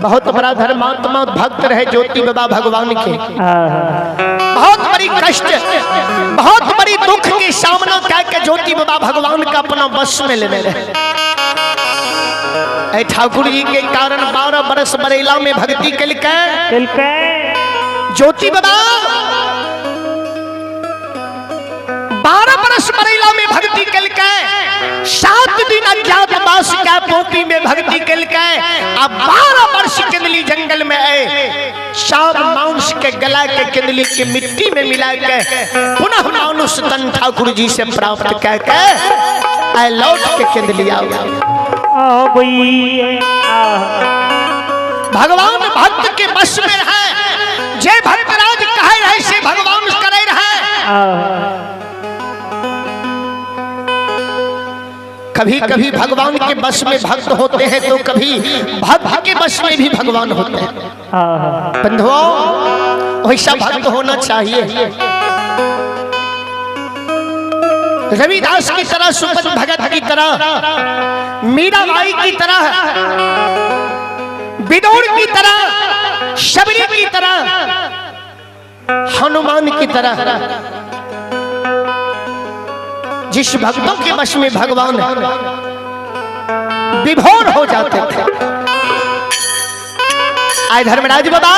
बहुत बड़ा धर्मात्मा भक्त रहे ज्योति बाबा भगवान के। बहुत बड़ी कष्ट, बहुत बड़ी दुख के सामना करके ज्योति बाबा भगवान का अपना वश में लेने रहे। ठाकुर जी के कारण 12 बरस बरेला में भक्ति कलकै ज्योति बाबा। 12 बरस बरेला में भक्ति कलकै, 7 दिन अज्ञातवास के पोपी में भक्ति कलकै, आ 12 वर्ष केंदली जंगल में आए, 4 मांस के गला के केंदली के मिट्टी में मिला के पुनः मानुष तन ठाकुर जी से प्राप्त कह के आए लौट के केंदली आओ। भगवान भक्त के वश में रहे, जे भक्तराज कहे रहे से भगवान करे रहे। कभी कभी भगवान के वश में भक्त होते हैं तो कभी भक्त के वश में भी भगवान होते हैं। बंधुओं, वैसा भक्त होना चाहिए। रविदास की तरह, सुपत भगत की तरह, मीराबाई की तरह, बिदोर की तरह, शबरी की तरह, हनुमान की तरह, जिस भक्तों के वश में भगवान विभोर हो जाते थे। आए धर्मराज बाबा,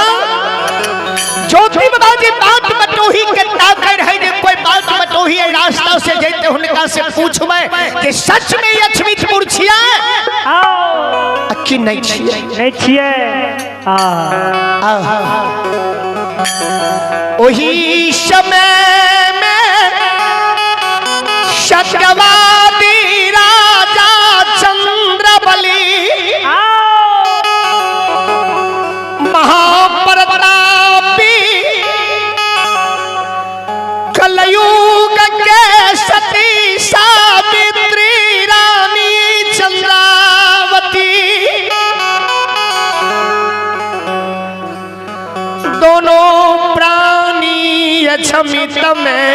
ज्योति बाबा जी बात बटोही के ताकै रहे जे कोई बात बटोही है रास्ता से जैते हुनका से पूछबै कि सच में लक्ष्मीपुर छियै कि नहीं छियै? नहीं छियै। ओही समय में सत्यवादी राजा चंद्रबली महाप्रतापी कलयुग के सती सावित्री रानी चंद्रावती दोनों प्राणी अक्षमित में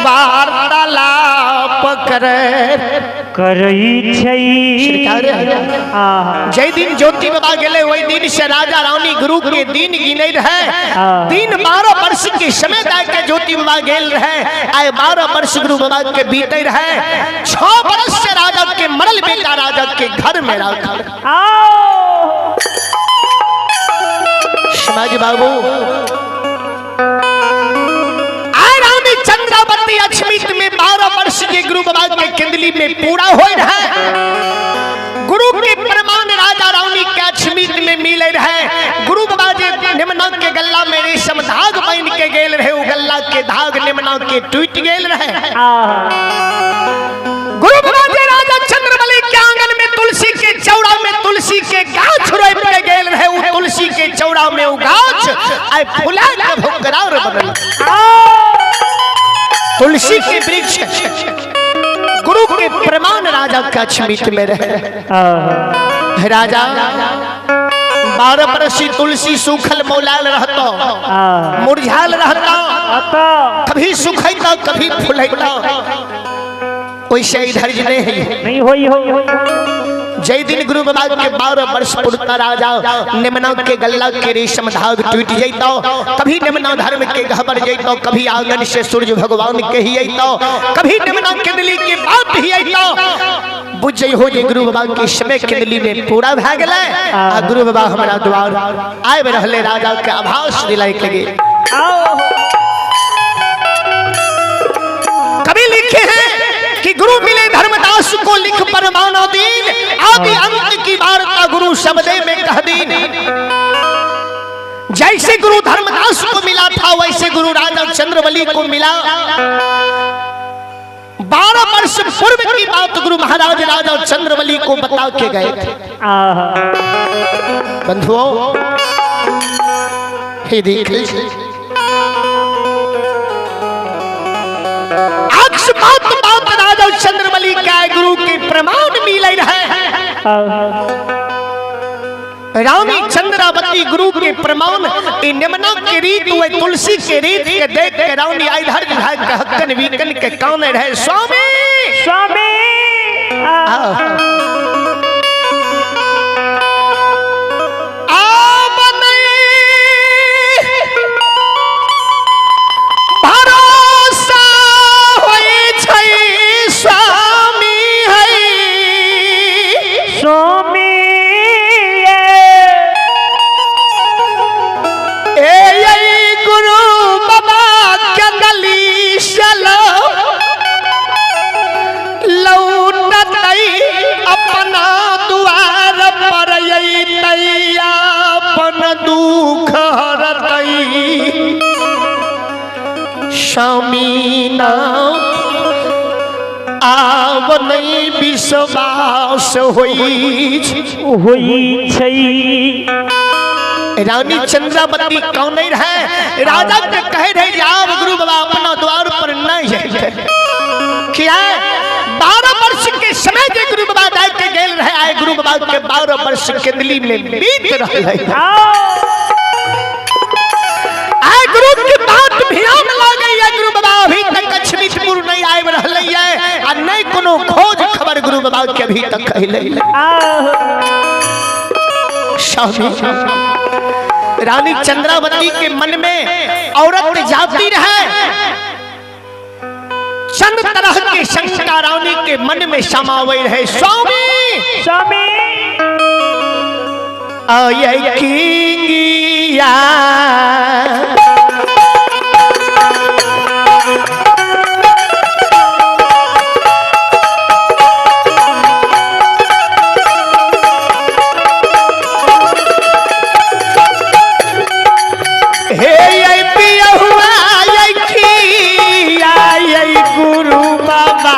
वार्तालाप करे करई छै। जय दिन ज्योति बाबा गेले वही दिन से राजा रानी गुरु के दिन गिने रहे। दिन 12 वर्ष के समय दे के ज्योति बाबा गेल रहे। आए 12 वर्ष गुरु बाबा के बीते रहे। 6 बरस से राजा के मरल बेटा राजा के घर में राखल। समाज बाबू, आए रानी चंद्रावती अक्षमित में 12 वर्ष के गुरु बाबा के केंदली में पूरा हो रहा। गुरु के प्रमाण राजा रानी के अक्षमित में मिले रहे। गुरु बाबा जी निमना के गल्ला में रेशम धाग बन के गेल रहे, उ गल्ला के धाग निमना के टूट गेल रहे। गुरु बाबा जी राजा चंद्रबली के आंगन में तुलसी के चौड़ा में तुलसी के गाछ रोप के गेल रहे, उ तुलसी के चौड़ा में उ गाछ आय फुला के भोकरार बनल। तुलसी के वृक्ष गुरु के प्रमाण राजा के अक्षमित में रहे। राजा 12 बरसी तुलसी सूखल मौलाल रहतो, मुरझाल रहता, कभी सुखैता कभी फुलैता, वैसे इधर जी नहीं है नहीं होई हो। जय दिन गुरु बाबा के 12 वर्ष पुरता राजा निमना के गल्ला के रेशम धाग टूट जैतो, कभी निमना धर्म के गहबर जैतो, कभी आंगन से सूर्य भगवान के ही अइतो, कभी निमना के दिली के बात ही अइतो। बुझ हो जे गुरु बाबा के समय केंदली में पूरा भए गेलै आ गुरु बाबा हमरा द्वार आबि रहले राजा के आभास दिलाय के गेल। कभी लिखे हैं कि गुरु मिले धर्मदास को लिख परमाना दीन, आदि अंत की वार्ता गुरु शब्दे में कह दीन। जैसे गुरु धर्मदास को मिला था वैसे गुरु राजा चंद्रबली को मिला। 12 वर्ष पूर्व की बात गुरु महाराज राजा चंद्रबली को बता के गए थे। बंधुओं, हे देख बात बात राजा चंद्रबली का गुरु के प्रमाण मिले रहे। रानी चंद्रावती गुरु के प्रमाण ई निमना के रीत वे तुलसी के रीत के देख के रानी इधर भाग के हक्कन वीकन के काने रहे। स्वामी स्वामी स्वामी ए ये गुरु बाबा के गली चलो लौटतई अपना दुआर पर अइतई अपन दुख हरतई स्वामी नाम आब नहीं विश्वास होई होई छै। रानी चंद्रावती कौन नहीं रहे, राजा के कहे रहे जे आब गुरु बाबा अपना द्वार पर नहीं जाते। क्या 12 वर्ष के समय जे गुरु बाबा जाय के गेल रहे, आए गुरु बाबा के 12 वर्ष केंदली में बीत रहे है। आए गुरु के बात भियान लागे है, गुरु बाबा अभी तक लक्ष्मीपुर नहीं आए रहले है आ नहीं कोनो खोज खबर गुरु बाबा के अभी तक कहले। स्वामी रानी चंद्रावती के मन में औरत जाती रहे, चंद तरह के शंका रानी के मन में समावे रहे। स्वामी स्वामी आये किंगिया हे ये पियहुआ ये किया ये गुरु बाबा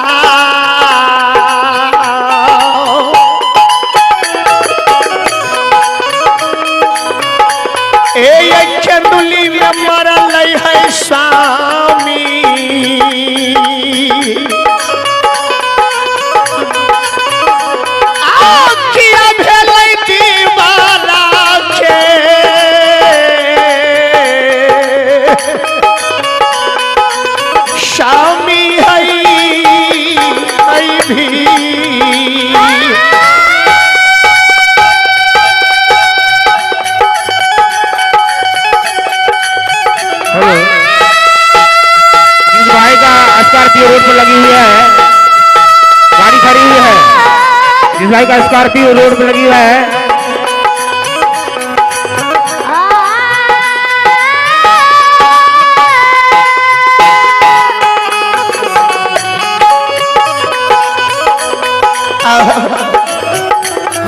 ए ये चंदुली में मरल है स्वामी आ किया भेलै दीवाना के स्वामी है है भी। हेलो, जिस भाई का स्कॉर्पियो रोड पर लगी हुई है, गाड़ी खड़ी हुई है, जिस भाई का स्कॉर्पियो रोड पर लगी हुई है,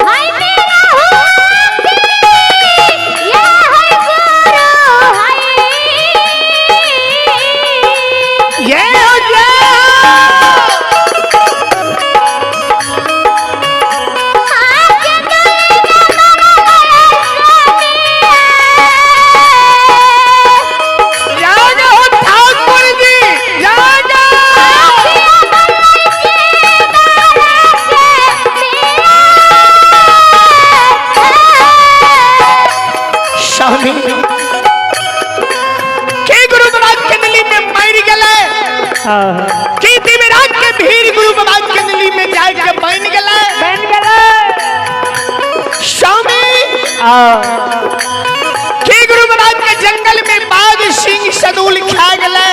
हाय मेरा हुआ या है गुरु हाय ये हो जा आके गले में मरल स्वामी जाग हो ठाकुर जी जाग। स्वामी के गुरु बाबा के नली में मर गेलै, के दिवराज के भीड़ गुरु बाबा के नली में जाय के बन गेलै। बन गेलै। स्वामी के गुरु बाबा के जंगल में बाघ सिंह सदूल खा गेलै,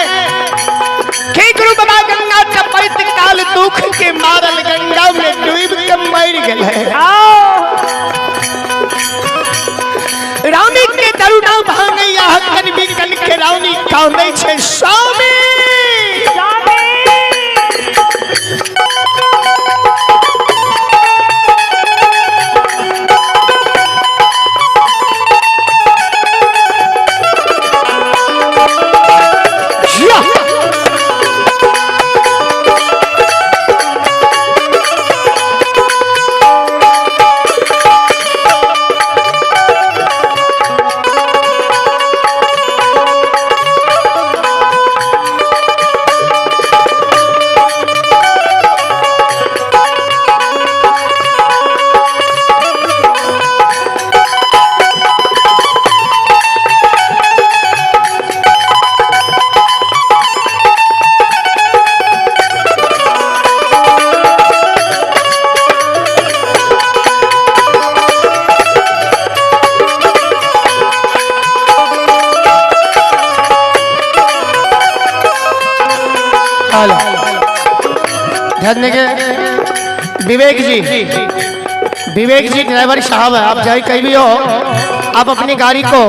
के गुरु बाबा गंगा टपैत काल दुख के मारल गंगा में डूब के मर गेलै। रानी के दरुणा भांगैया हकन बिकन के रानी कांदै छै स्वामी। स्वामी या। हेलो, ध्यान देंगे विवेक जी, विवेक जी ड्राइवर साहब आप चाहे कहीं भी हो, आप अपनी गाड़ी को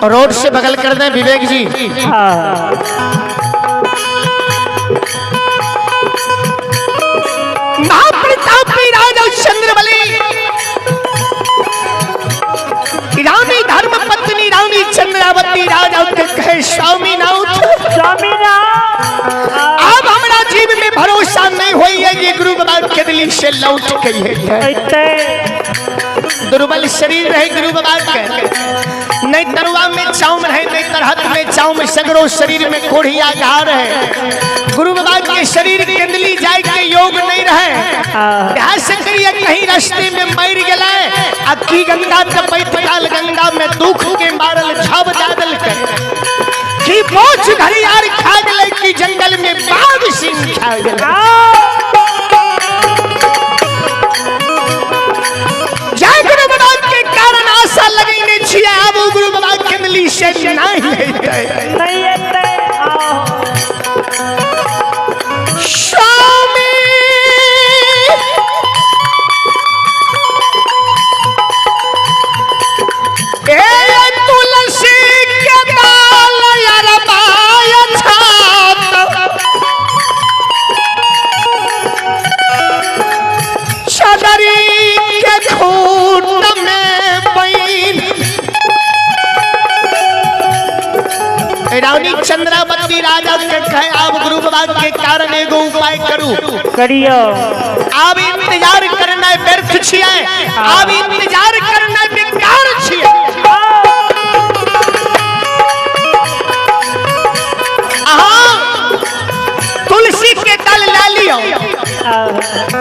रोड से बगल कर दें विवेक जी। हाँ। महाप्रतापी राजा चंद्रबली रानी धर्म पत्नी रानी चंद्रावती राजा के कहे स्वामी नाथ, स्वामी नाथ, अब हमरा जीव में भरोसा नहीं होई है ये गुरु बाबा के दिल से लौट गई है। ऐते दुर्बल शरीर रहे गुरु बाबा के, नहीं तरुआ में चाउम रहे, नहीं तरहत में चाउम, सगरो शरीर में कोढ़िया घार है। गुरु बाबा के शरीर केंदली जाए के योग नहीं रहे। ध्यान से करिए कहीं रास्ते में मर गए आ की गंगा तपैत काल गंगा में दुख के मारल छब दादल के की बोझ घड़ियार खा गए की जंगल में बाघ सिंह खा गए। जय गुरु बाबा के कारण आशा लगेने छियै, आब ओ गुरु बाबा के मिली से नहीं हेतै, नहीं हेतै। स्वामी ए तुलसी के दाल अरबाय छात चदरी के खूट में बैन। रानी चंद्रावती राजा के कहे आप गुरु बाबा के कारण एगो उपाय करू, करियो। आप इंतजार करना व्यर्थ छियै, आप इंतजार करना बेकार छियै। अहाँ तुलसी के दल ले लियो,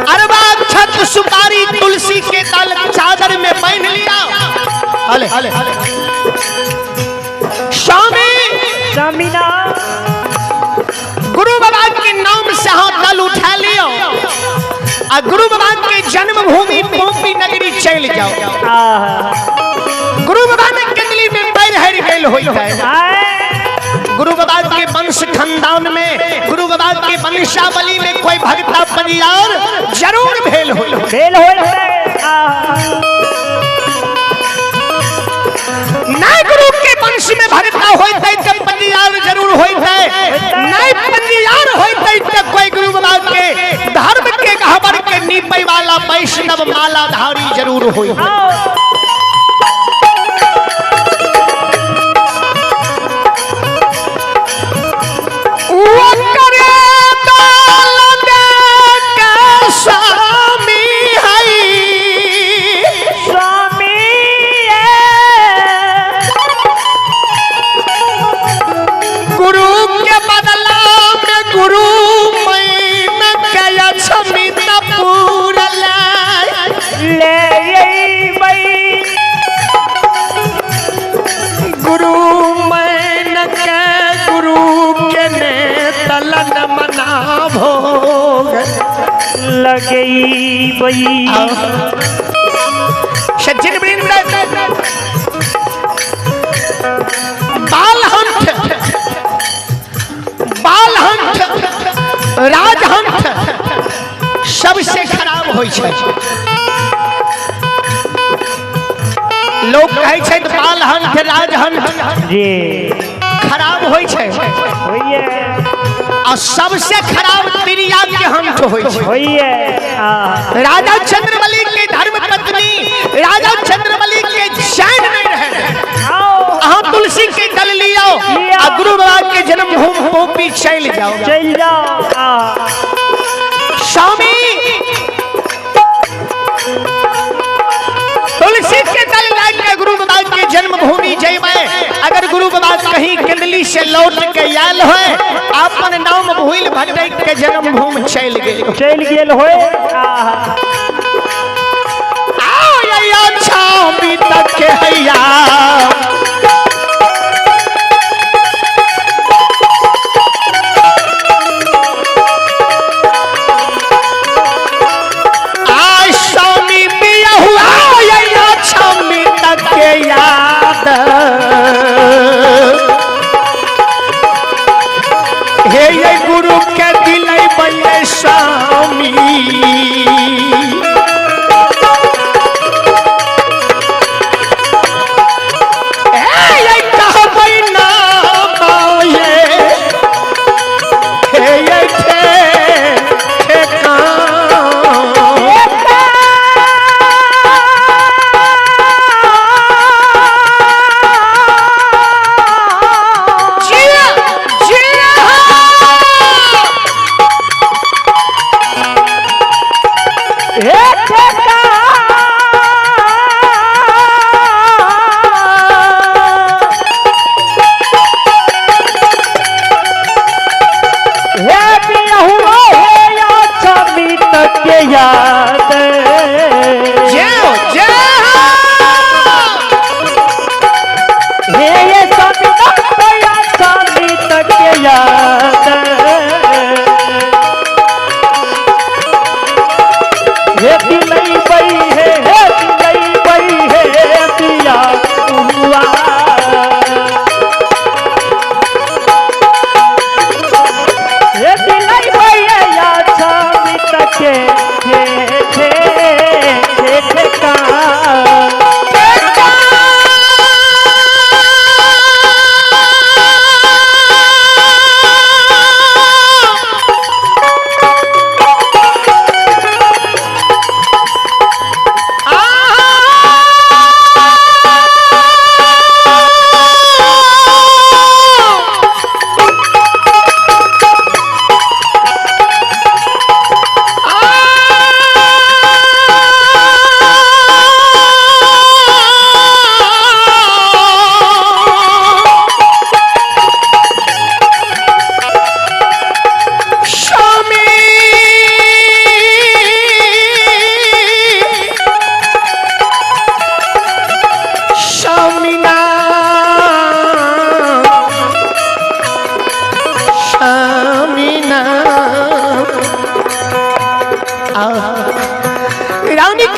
अरबा छत सुपारी तुलसी के दल चादर में बांध लिया। हले हले स्वामी स्वामी नाथ, गुरु बाबा के नाम से हाथ दल उठा लियो आ गुरु बाबा के जन्मभूमि पोपी नगरी चल जाओ। गुरु बाबा ने केंदली में पैर हर गेल होई है। गुरु बाबा के वंश खानदान में, गुरु बाबा के वंशावली में कोई भगता परियार जरूर भेल होई, भेल होई। नहीं गुरु के वंश में भगता होते तो परियार जरूर होते, नहीं परियार होते तो कोई गुरु बाबा के धर्म के गहबर के नीपे वाला वैष्णव मालाधारी जरूर होई। वो करे दाल दे के स्वामी है, स्वामी गुरु के बदला में गुरु मैन के छमित पूरल ले गुरु मैन के गुरु के ने तलन मना भोग लगई बई। सज्जन वृंद बालहंठ बालहंठ राजहंठ सबसे खराब होइ छै। लोग कहै छै बालहंठ राजहंठ जी खराब होइ छै, होइए आ सबसे खराब तिरिया के हंठ होइ छै, होइए। राजा चंद्रबली के धर्म पत्नी राजा चंद्रबली के चैन नहीं रहे। अहाँ तुलसी के दल लियो आ गुरु बाबा के जन्मभूमि पोपी चल जाओ, चल जाओ। स्वामी तुलसी के दल लाके गुरु बाबा के जन्मभूमि जइबै, अगर गुरु बाबा कहीं केंदली से लौट के आयल हो, अपन नाम भूल भटक के जन्मभूमि चल गेल, चल गेल होय। आओ या छामी तक हैया याद हे ये गुरु के दिल बने स्वामी।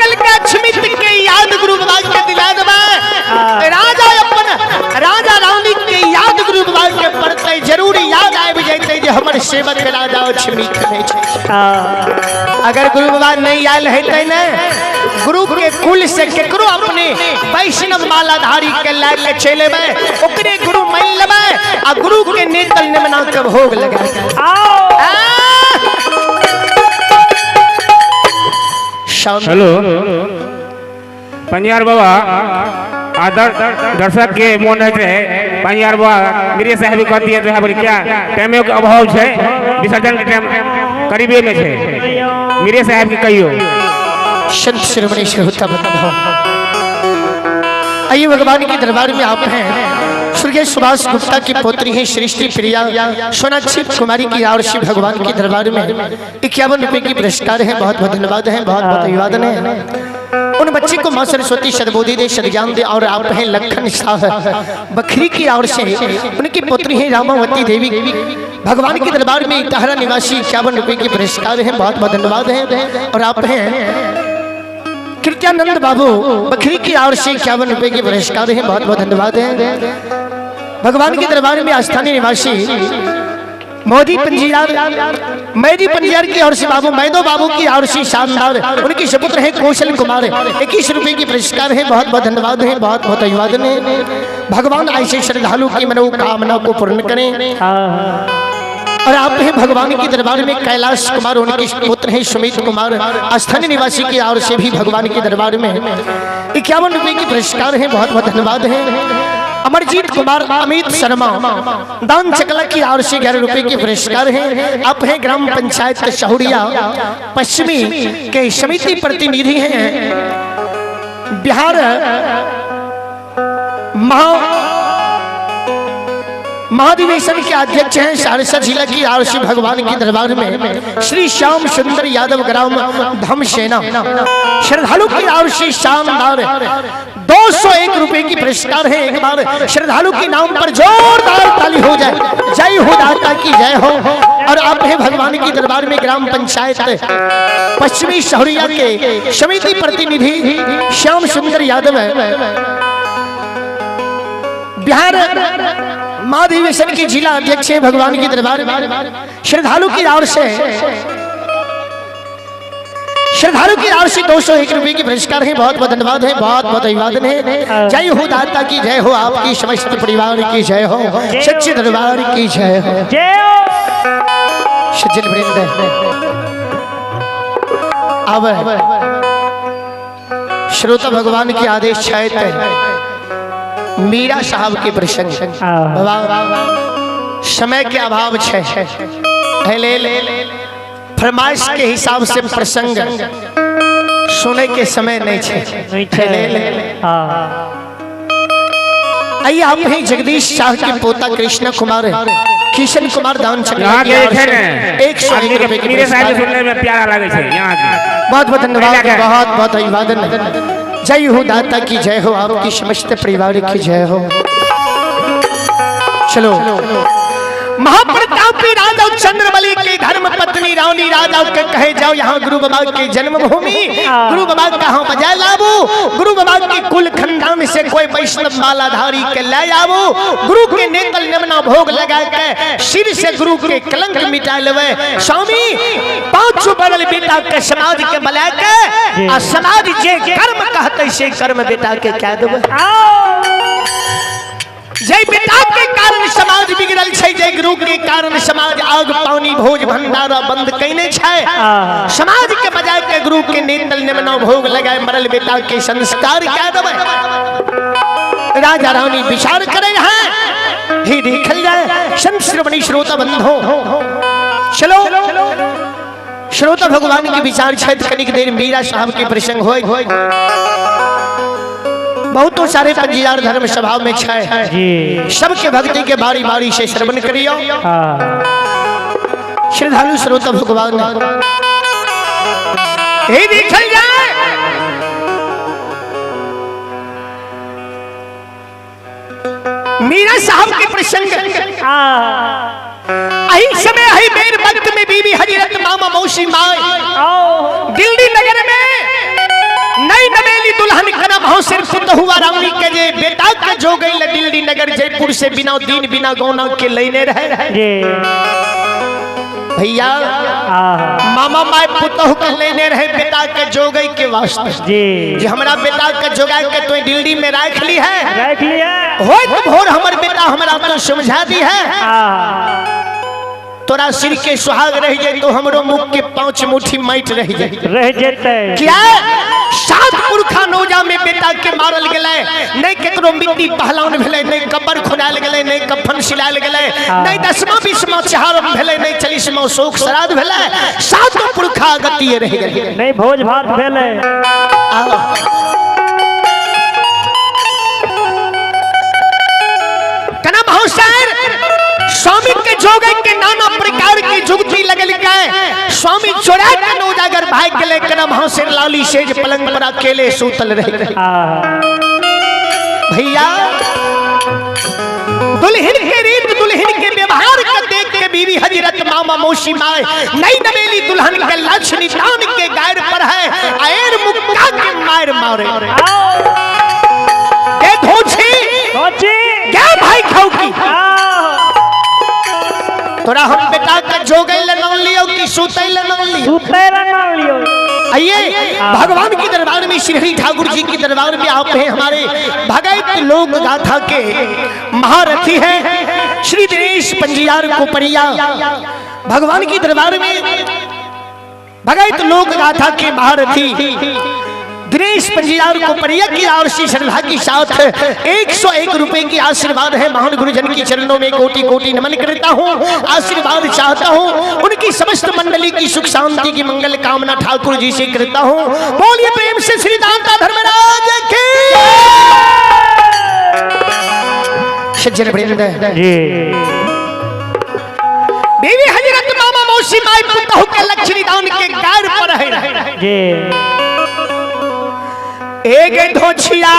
कल का छमित के याद गुरु बाबा के दिला देबै। राजा अपन राजा रानी के याद गुरु बाबा के पड़तै, जरूर याद आबि जैतै जे हमर सेवक राजा छमित नहि छै। अगर गुरु बाबा नहीं आयल हेतै ने, गुरु के कुल से केकरो अपने वैष्णव मालाधारी के लए के चलि एबै, ओकरे गुरु मान लेबै आ गुरु के नेतल नेमना के भोग लगा। आओ। हेलो पंजियार बाबा, आदर दर्शक के मोन होइत रहे पंजियार बाबा मेरे साहब कहती है तो क्या टाइमो के अभाव छै, विसर्जन के टाइम करीबे में छै, मेरे साहब के कहियो। संत शिरोमणि श्रोता बताओ, आइए भगवान के दरबार में आप हैं। स्वर्गीय सुभाष गुप्ता की पुत्री है सृष्टि प्रिया सोनाक्षी कुमारी की और शिव भगवान के दरबार में 51 रुपए की पुरस्कार है। बहुत बहुत धन्यवाद है, बहुत बहुत अभिवादन है। उन बच्चे को माँ सरस्वती सद्बुद्धि दे, सद्ज्ञान दे। और आप हैं लखन शाह बखरी की ओर से उनकी पुत्री है रामावती देवी, भगवान के दरबार में इटहरा निवासी 51 रुपए की पुरस्कार है। बहुत बहुत धन्यवाद है। और आप हैं कृत्यानंद बाबू बखरी की ओर से 51 रुपए के पुरस्कार है। बहुत बहुत धन्यवाद है। भगवान के दरबार में स्थानीय निवासी मोदी पंजियार मैदी पंजियार की ओर से बाबू मैदो बाबू की ओर से शानदार उनके सुपुत्र है कौशल कुमार, 21 रुपए की पुरस्कार है। बहुत बहुत धन्यवाद है, बहुत बहुत अभिवादन है। भगवान ऐसे श्रद्धालु की मनोकामना को पूर्ण करें। और आप हैं भगवान के दरबार में कैलाश कुमार, उनके पुत्र हैं सुमित कुमार, स्थानीय निवासी की ओर से भी भगवान के दरबार में 51 रुपए की पुरस्कार है। बहुत बहुत धन्यवाद है। अमरजीत कुमार अमित शर्मा दान चकला की ओर से 11 रुपए के पुरस्कार हैं। आप हैं ग्राम पंचायत शहुरिया पश्चिमी के समिति प्रतिनिधि हैं। बिहार महाधिवेशन के अध्यक्ष हैं सहरसा जिला की ओर से भगवान के दरबार में श्री श्याम सुंदर यादव ग्राम धमसेना श्रद्धालु की ओर से शानदार 201 रुपए की पुरस्कार है। एक बार श्रद्धालु के नाम पर जोरदार ताली हो जाए। जय हो दाता की जय हो। और आप हैं भगवान के दरबार में ग्राम पंचायत पश्चिमी शहरिया के समिति प्रतिनिधि श्याम सुंदर यादव बिहार महाधिवेशन के जिला अध्यक्ष हैं भगवान के दरबार में श्रद्धालु की ओर से श्रद्धालु की ओर से 201 रुपए की पुरस्कार है। बहुत बहुत धन्यवाद है, बहुत बहुत अभिवादन है। जय हो दाता की जय हो, आपकी समस्त परिवार की जय हो, सच्चे दरबार की जय हो। जय हो। सज्जन वृंद, अब श्रोता भगवान के आदेश छायत मीरा साहब के प्रसंग। बाबा समय के अभाव छे ले फरमाइश के हिसाब से प्रसंग सुने के समय नहीं छे। आइए आप हैं जगदीश शाह के पोता कृष्ण कुमार किशन कुमार दान यहाँ के जे छै ने 101 रुपए के मेरे साहब सुनने में प्यारा लगे छै यहाँ के। बहुत बहुत धन्यवाद, बहुत बहुत अभिवादन। जय हो दाता की जय हो, आपकी समस्त परिवार की जय हो। चलो महाप्रतापी राजा चंद्रबली की धर्म पत्नी रानी राजा के कहे जाओ यहाँ गुरु बाबा की जन्मभूमि, गुरु बाबा कहाँ बजा लाबू, गुरु बाबा के कुल खानदान से कोई वैष्णव मालाधारी के ले आबू, गुरु के नेतल नमना भोग लगा के सिर से गुरु के कलंक मिटा लेवे। स्वामी पांचों बरल बेटा के समाज के बला के आ समाज जे कर्म कहते से कर्म बेटा के क्या देवे। जय बेटा के कारण समाज बिगड़ल छै, जय गुरु के कारण समाज आग पानी भोज भंडारा बंद कइने छै। समाज के बजाय के गुरु के नेतल नेमना भोग लगाए मरल बेटा के संस्कार क्या देवे। राजा रानी विचार करे हैं ही देखल जाए। संत श्रवणी श्रोता बंधो, चलो श्रोता भगवान के विचार छथि। कनिक देर मीरा साहब के प्रसंग होय। बहुतो सारे पंजीदार धर्म सभा में छै, सबके भक्ति के बारी बारी से श्रवण करियो। श्रद्धालु श्रोता भगवान हे देखल जाए। मीरा साहब के प्रसंग अही समय अही बेर वक्त में बीबी हजरत मामा मौसी माए दिल्ली नगर में नई नवेली दुल्हन कना भाव सिर पुतहुआ रानी के जे बेटा के जो गई दिल्ली नगर जयपुर से बिना दीन बिना गौना के लेने रहे। जी। भैया आहा। मामा माय पुतहु के लेने रहे बेटा के जोगई के वास्ते। जी। जे हमरा बेटा के जोगा के तो दिल्ली में राख ली है, रख लिया। होय तो भोर हमर बेटा हमरा तो समझा दी है। आहा। तोरा सिर के सुहाग रह जाए तो हमरो मुख के 5 मुट्ठी माइट रह जाए। रह जेतै। क्या 7 पुरखा नौजा में बेटा के मारल गेलै, नहीं केकरो मिट्टी पहलान भेलै, नहीं कब्र खुनायल गेलै, नहीं कफन सिलायल गेलै, नहीं 10वां 20वां चार भेलै, नहीं 40वां शोक श्राद्ध भेलै, 7 पुरखा गतिये रह गेलै, नहीं भोज भात भेलै। कना भाउसार स्वामी के जोगे के नाना प्रकार की जुगती लगल के स्वामी चोरा के नौजागर भाग गेलै। कना भाउसार लाली सेज पलंग पर अकेले सूतल रह गेलै। भैया दुल्हन के रीत दुल्हन के व्यवहार के देख के बीवी हजरत मामा मौसी माए नई नवेली दुल्हन के लक्ष्य निदान के गायर पर है आयर मुक्का के मार मारे। के धोछी धोछी क्या भाई खाऊ की तोरा हम बेटा का जोगै ले नाम लियो कि सुतै ले नाम लियो? सुतै ले नाम लियो। आइए भगवान के दरबार में, श्री हरि ठाकुर जी के दरबार में आप हैं हमारे भगत लोक गाथा के महारथी हैं श्री दिनेश पंजियार कोपरिया। भगवान के दरबार में भगत लोक गाथा के महारथी दिनेश पंजियार कोपरिया की ओर से श्रद्धा के साथ 101 रुपए की आशीर्वाद है। महान गुरुजन के चरणों में कोटि कोटि नमन करता हूँ, आशीर्वाद चाहता हूँ, उनकी समस्त मंडली की सुख शांति की मंगल कामना ठाकुर जी से करता हूँ। बोलिए प्रेम से श्री दाता धर्मराज की। सज्जन वृंद जी। बीवी हजरत मामा मौसी माई पुतहु के लक्ष्मी दान के गार पर है। जी। एक धोछिया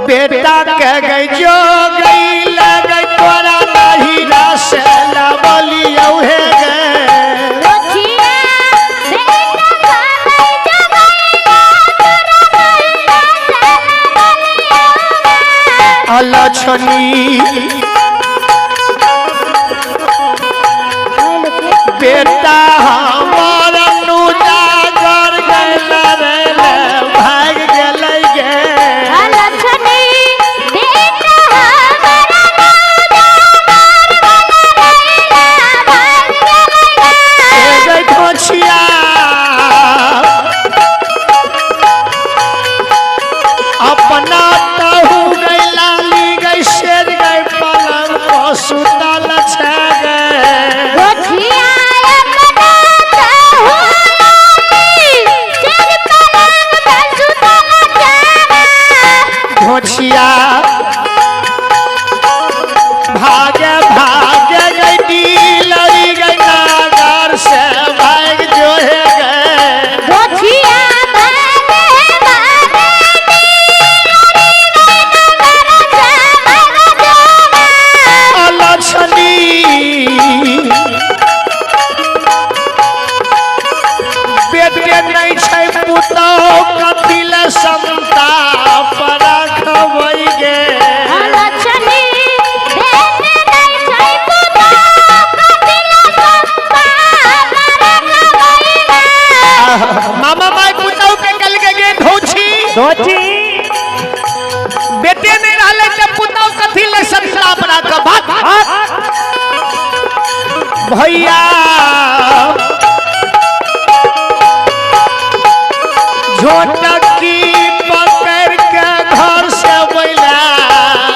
बेटा के गई जो गई लग तोरा नहीं रस बोलियो हे गे। अलछनी बेटा हमार नुजागर गेल रे भाग गेलै गे। अलछनी बेटा हमार नुजागर गेल रे भाग गेलै गे। ए धोछिया अपना तहु गई लाली गई शेर गई पलंग पर सुतल छे गे। धोछिया अपना तहु लाली शेर पलंग पर सुतल छे गे। धोछिया भागे भागे गई डीलरी गई नागर से भाग जो है गे। धोछिया भागे भागे डीलरी गई नागर से भाग जो गे। अलछनी बेटे नहीं छै पुतहु कपिल संताप रखबै गे। अलछनी बेटे नहीं छै पुतहु कपिल संताप रखबै गे। मामा माय पुतहु के कल के गे धोछी धोछी बेटे नहीं रहले त पुतहु कथी ले संताप राखब। भैया झोटकी पकड़ के घर से बैला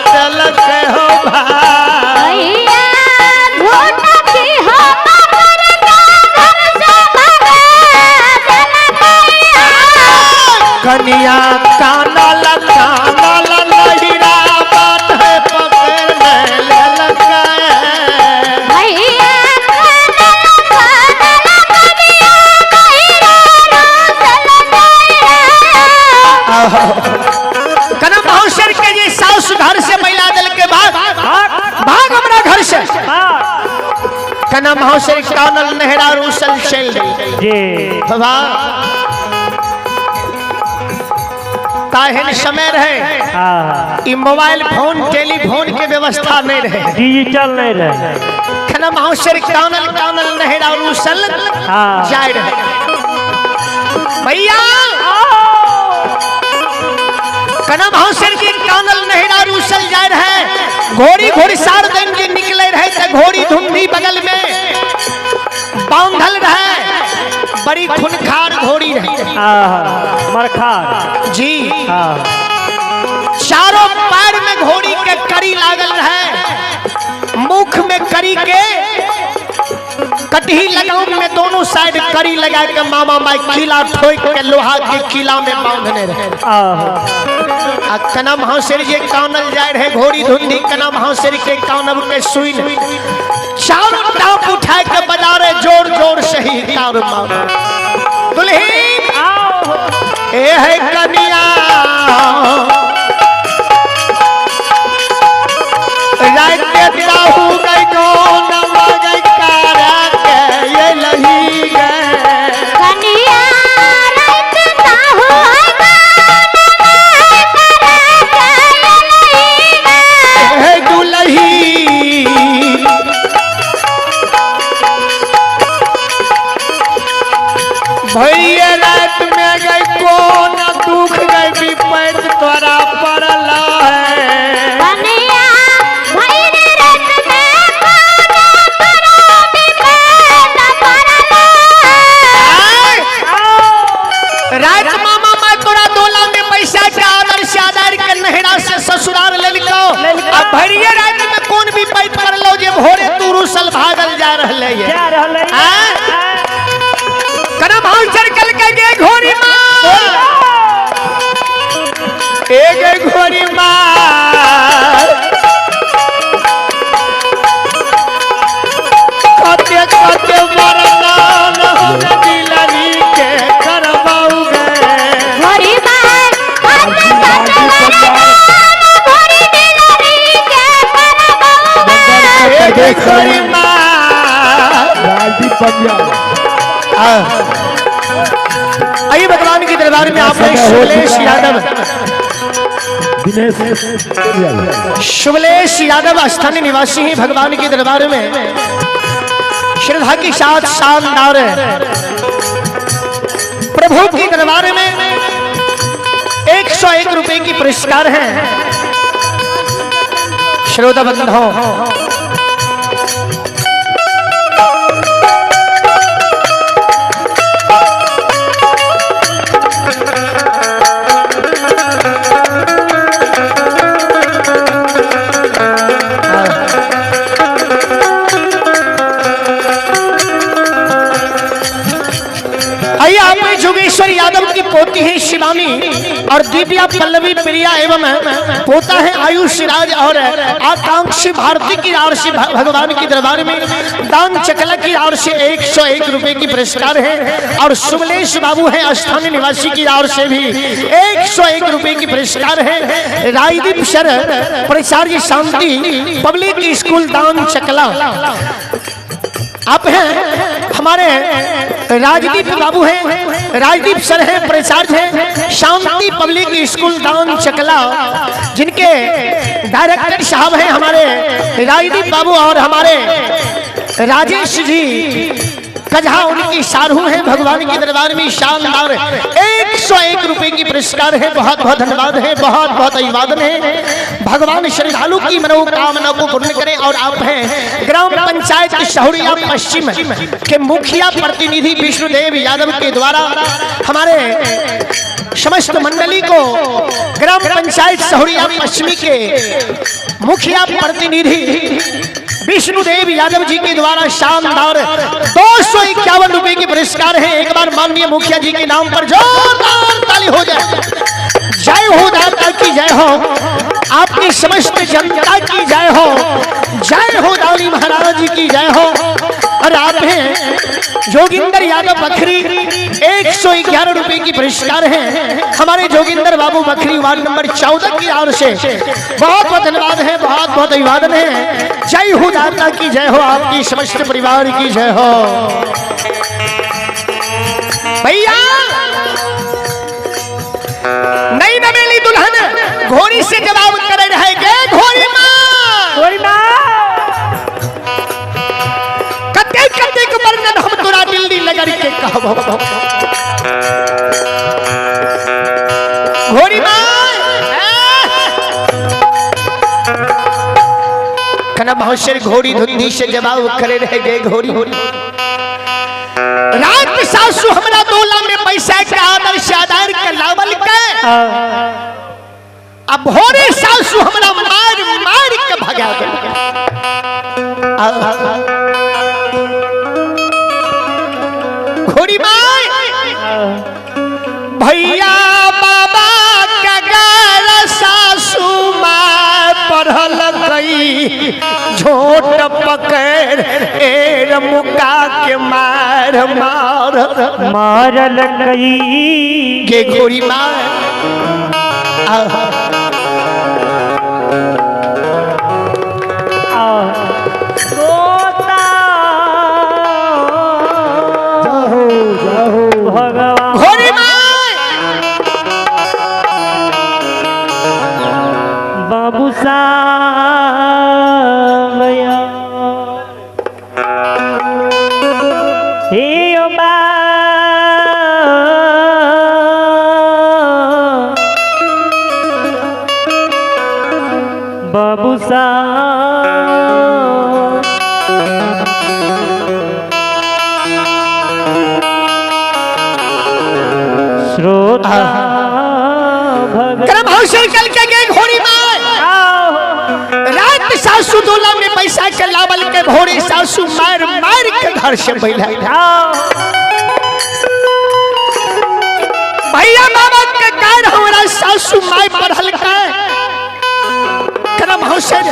देलक हो भाई। भैया झोटकी हो पकड़ के घर से भगा देलक कनिया कानल कानल लहिरा बात है पकड़ लेलक। भैया कानल कानल कनिया लहिरा रोसल जाए। कनम भाउसर के जे सास घर से बैला दल के भाग भाग हमरा घर से। कनम हौसर कानल नहरा रूसल चल जी बाबा ताहन समय रहे हाँ ई मोबाइल फोन टेलीफोन के व्यवस्था नहीं रहे डिजिटल नहीं रहे कनम हौसर कानल कानल नहरा रूसल हाँ। जाय रहे भैया कनम हौसर के कानल नहरा रूसल जाय रहे घोड़ी घोड़सार दिन के निकले रहे त घोड़ी धुंधी बगल में बांधल रहे बड़ी खुनखार घोड़ी रहे हाँ मरखार जी हाँ चारों पैर में घोड़ी के कड़ी लागल रहे मुख में कड़ी के कटही लगाम में दोनों साइड कड़ी लगा के मामा माई किला ठोक के लोहा के किला में बांधने रहे हाँ आ कनम हौसर जे कानल जाय रहे घोड़ी धुंधी कनम हौसर के कानब के सुन चारों टाप उठा के बजा रहे जोर जोर से ही तार मार दुल्हीन आओ ए है कनिया रात के ताहू गई गोन मगई कारा के ये लही गए कनिया रात ताहू हे दुलही भैया रात में गई कोन दुख गई विपत तोरा पड़ल है कनिया भैर रात में कोना तोरा विपत पड़ल रात मामा माँ तोरा दोला में पैसा के आदर से आदर के नहरा से ससुराल लेलको आ भरिये रात में कोन भी पैत पड़लो जे भोरे तू रुसल भागल जा रहले ये जा रहले आँ? करम हाल चरकल के गे घोड़ी माँ ए गे घोड़ी माँ कते कते वरदान हम दिलनी के करबाऊ गे घोड़ी मार कते कते वरदान घोड़ी दिलरी के करबाऊ ए गे घोड़ी माँ राजदीप पंजाब आइए भगवान के दरबार में आप हैं शुभलेश यादव दिनेश शुभलेश यादव स्थानीय निवासी हैं भगवान के दरबार में श्रद्धा के साथ शानदार प्रभु के दरबार में 101 रुपए की पुरस्कार है श्रोता बंधो आइए आप में जोगेश्वर यादव की पोती है शिवानी और दिव्या पल्लवी प्रिया एवं पोता है आयुष राज और आकांक्षी भारती की ओर से भगवान के दरबार में दान चकला की ओर से 101 रुपए की पुरस्कार है और सुमलेश बाबू है स्थानीय निवासी की ओर से भी 101 रुपए की पुरस्कार है। रायदीप सर प्राचार्य शांति पब्लिक स्कूल दान चकला आप हैं हमारे राजदीप बाबू हैं, राजदीप सर हैं, प्राचार्य हैं शांति पब्लिक स्कूल दान चकला, जिनके डायरेक्टर साहब हैं हमारे राजदीप बाबू और हमारे राजेश जी कजहा उनकी सारू हैं। भगवान के दरबार में शानदार 101 रुपए की पुरस्कार है। बहुत बहुत धन्यवाद है, बहुत बहुत अभिवादन है। भगवान श्रद्धालु की मनोकामना को पूर्ण करें। और आप हैं ग्राम पंचायत शहुरिया पश्चिम के मुखिया प्रतिनिधि विष्णुदेव यादव के द्वारा हमारे समस्त मंडली को ग्राम पंचायत शहुरिया पश्चिमी के मुखिया प्रतिनिधि विष्णुदेव यादव जी के द्वारा शानदार 251 रुपए के पुरस्कार है। एक बार माननीय मुखिया जी के नाम पर जोरदार ताली हो जाए। जय हो दाता की जय हो, आपकी समस्त जनता की जय हो, जय हो दानी महाराज की जय हो। और आप हैं जोगिंदर यादव बखरी, 111 रुपए की पुरस्कार है हमारे जोगिंदर बाबू बखरी वार्ड नंबर 14 की ओर से। बहुत बहुत धन्यवाद है, बहुत बहुत अभिवादन है। जय हो दाता की जय हो, आपकी समस्त परिवार की जय हो। भैया नई नवेली दुल्हन घोड़ी से जवाब करे रहे गे घोड़ी माँ, घोड़ी माँ कते कते के वर्णन हम तोरा दिल्ली नगर के कहबो। घोड़ी माँ कना बहुत घोड़ी धुंधी से जवाब करे रहे गे घोड़ी। रात सासू हमरा दोला में पैसा के आदर से आधार के लावल के, अब भोरे सासू हमरा मार मार के भगा दे। घोड़ी मार भैया बाबा के गाल सासू माँ पढ़ल गई झोट पकड़ एर मुका के मार मार मारल गई के घोड़ी मार। तोता भगवान घोड़ी मार बाबू साहब हे बा बाबू साहब श्रोता भगत करम हौसर कल के गए घोड़ी मार। रात सासू दोला में पैसा के लावल के भोरे सासू मार मार के घर से बैठा। भैया बाबा के कार हमारा सासू माय पढ़ल के करम हौसर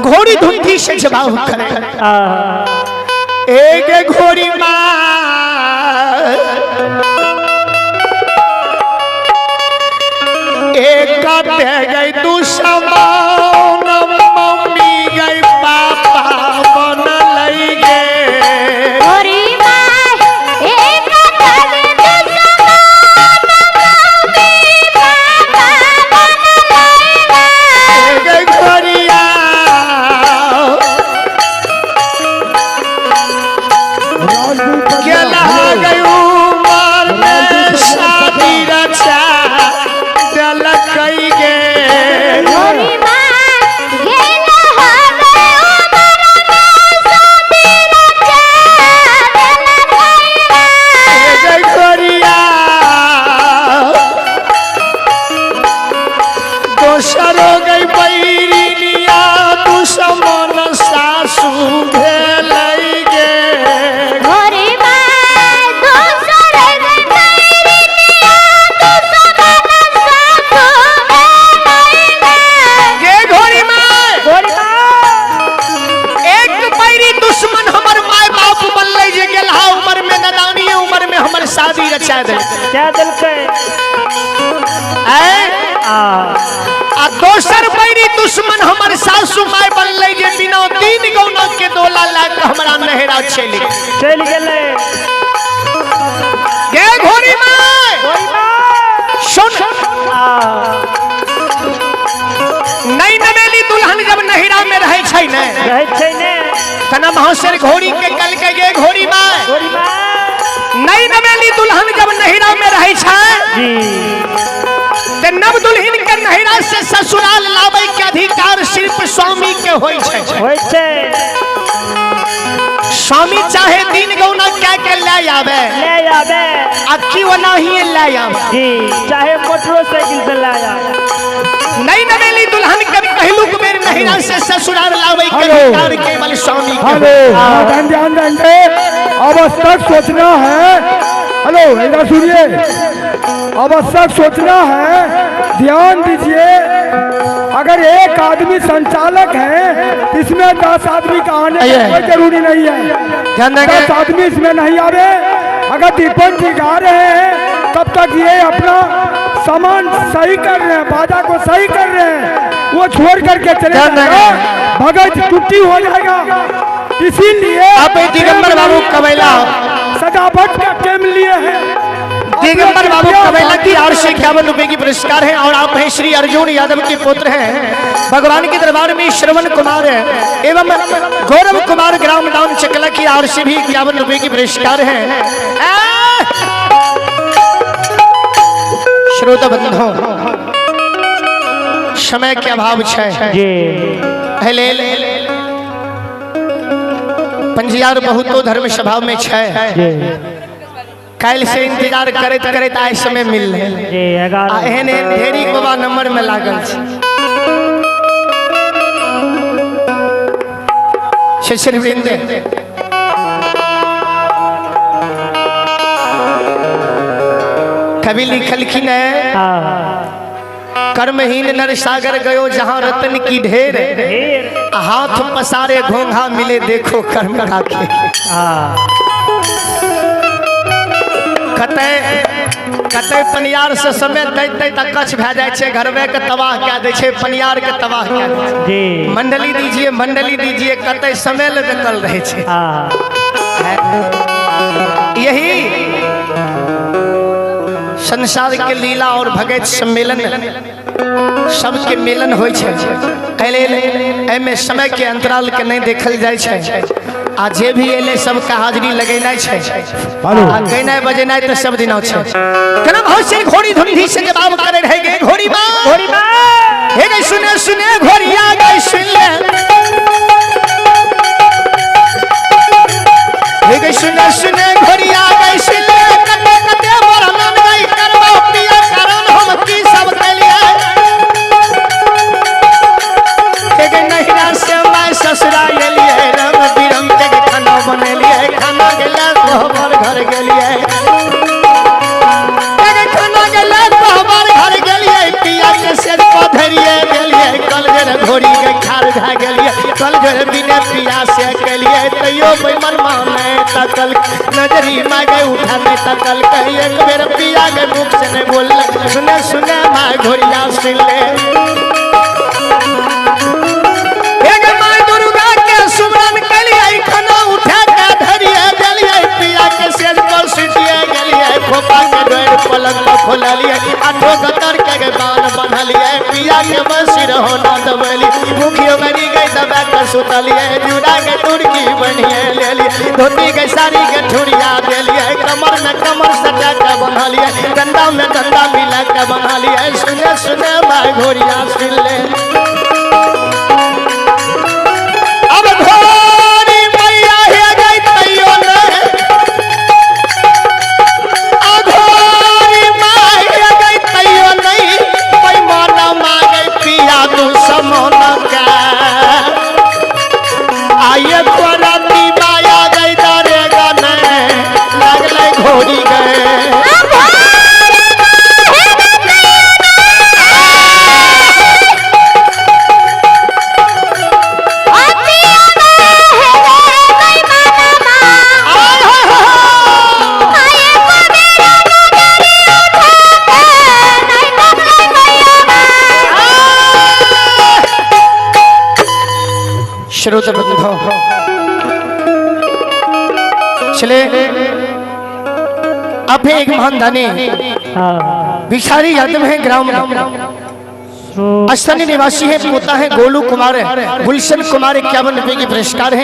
घोड़ी धुंधी से जवाब करे एक घोड़ी मार एक गई दुश्मन मम्मी गई पापा बन लई गे। घोड़ी माँ एक गई दुश्मन मम्मी पापा बन लई गे। एक घोड़िया गेला गई उमर में शादी रचा दिलकई गे। घोड़ी माँ गेला हो गई उमर में शादी रचा दिलकई गे। एक घोड़िया दोसर हो गई बैरिनिया दुश्मन सासू भेलई गे। घोड़ी माँ दोसर गई बैरिनिया दुश्मन सासू भेलई गे। गे घोड़ी माँ घोड़ी माँ एक बैरी दुश्मन हमर माय बाप बनलै जे गेलहा उमर में नदानी उमर में हमर शादी रचा दे क्या दिलकै ऐ आ आ दोसर बैरी दुश्मन हमर सासू माय बनलै जे बिना तीन गौना के डोला ला के हमरा नहरा चलि गेल। चलि गेलै। गे घोड़ी माय घोड़ी माँ सुन आ नई नवेली दुल्हन जब नहिरा में रहै छै ने रहै छै ने तना महासर घोड़ी के कल के गे घोड़ी माय घोड़ी माँ नई नवेली दुल्हन जब नहिरा में रहै छै जी ते नव दुल्हन के नहिरा से ससुराल लाबै के अधिकार सिर्फ स्वामी के होइ छै। होइ छै। स्वामी चाहे तीन गौना क्या के ले आवे ले आवे आ की ओना ही ले आवे जी, चाहे मोटरसाइकिल से ले आवे। नई नवेली दुल्हन के पहलुक बेर नहिरा से ससुराल लाबै के अधिकार केवल स्वामी के। हेलो ध्यान देंगे, आवश्यक सोचना है। हेलो इधर सुनिए, आवश्यक सोचना है, ध्यान दीजिए। अगर एक आदमी संचालक है इसमें 10 आदमी का आने का कोई जरूरी नहीं है। ध्यान देंगे। 10 आदमी इसमें नहीं आवे। अगर दीपन जी गा रहे हैं तब तक ये अपना सामान सही कर रहे हैं, बाजा को सही कर रहे हैं, वो छोड़ करके चले ध्यान जाएगा, भगत छुट्टी हो जाएगा। इसीलिए आप दिगंबर बाबू कबैला सजावट का टाइम लिए हैं। दिगंबर बाबू कबैला की ओर से 51 रुपए की पुरस्कार है और आप हैं श्री अर्जुन यादव के पुत्र हैं। भगवान के दरबार में श्रवण कुमार एवं गौरव कुमार ग्राम डाउन चकला की ओर से भी 51 रुपए की पुरस्कार है। श्रोता बंधु, समय के अभाव है जी। ले पंजियार बहुतो धर्म सभा में छै। जी। काल्हि से इंतजार करैत करैत आइ समय मिल जी। आ 11 एहन एहन ढेरी बाबा नंबर में लागल छै। शिशिर वृंद कवि लिखलखिन है, हाँ। कर्महीन नर सागर गयो जहां रतन की ढेर, ढेर। हाथ पसारे घोंघा मिले देखो कर्म का खेल। हाँ। कतै कतै पनियार से समय दैत दैत अकछ भए जाइ छै, घरवे के तबाह कए दै छै, पनियार के तबाह कए दै छै। जी। मंडली दीजिए, मंडली दीजिए, कतै समय लए बेकल रहै छै। हाँ। यही संसार के लीला और भगत सम्मेलन सबके मिलन होइ छै। एहि लेल एहिमे समय के अंतराल के नहीं देखल जाइ छै आ जे भी एलै सबके हाजिरी लगेनाइ छै आ गेनाइ बजेनाइ तऽ सब दिना छै। केना भाव से घोड़ी धुंधी से जवाब करे रहे गे घोड़ी माँ, घोड़ी माँ, हे गई सुने सुने घोड़िया गई सुन ले, हे गई सुने सुने घोड़िया गई सुन ले, कते कते वर्णन गई करबो प्रिय कारण हम की सब कलिए। हे गई नहिरा से मैं ससुरा एलिए, रंग बिरंग के खाना बनेलिए, खाना गेला कोहबर घर गेलिए, हे गई खाना गेला कोहबर घर गेलिए, पिया के सिर पधरिए गेलिए, कल जर घोड़ी के खार भए गेलिए, कल जर बिना पिया से केलिए, तैयो बेमन माने तकल नजरी मागे उठा नहीं तकल, कही एक बेर पिया के मुख से नहीं बोल, सुने सुने माय घोड़िया सुन ले। हे गे my Durga के सुमरन केलिए, खाना उठा के धरिए देलिए, पिया के सेज पर सुतिए गेलिए, खोपा के डोर पलंग पर खोललिए, आठो गतर के गे बान बन्हलिए, पिया के बंसी रहो ना दबेली, मुखियो बनी गई दबा के सुतलिए, जुड़ा के तुरकी बनिए लेलिए, धोती के साड़ी के ठुरिया देलिए, कमर में कमर सटा के बन्हलिए, डंडा में डंडा मिला के बन्हलिए, सुने सुने माय घोड़िया सुन ले। अब घोड़ी मैया हे गई तैयो ने, अघोरी माय हे गई तैयो नहीं, पैमाना मांगे पिया तू समोना का, आइए कोराती माया गई दारे गाने लागले घोड़ी गए। आय हाय हाय। श्रोत बंधु चले अब एक महान दानी हाँ। भिखारी यादव है, ग्राम स्थानीय निवासी है, पोता है गोलू कुमार है, गुलशन कुमार 51 रुपए के पुरस्कार है।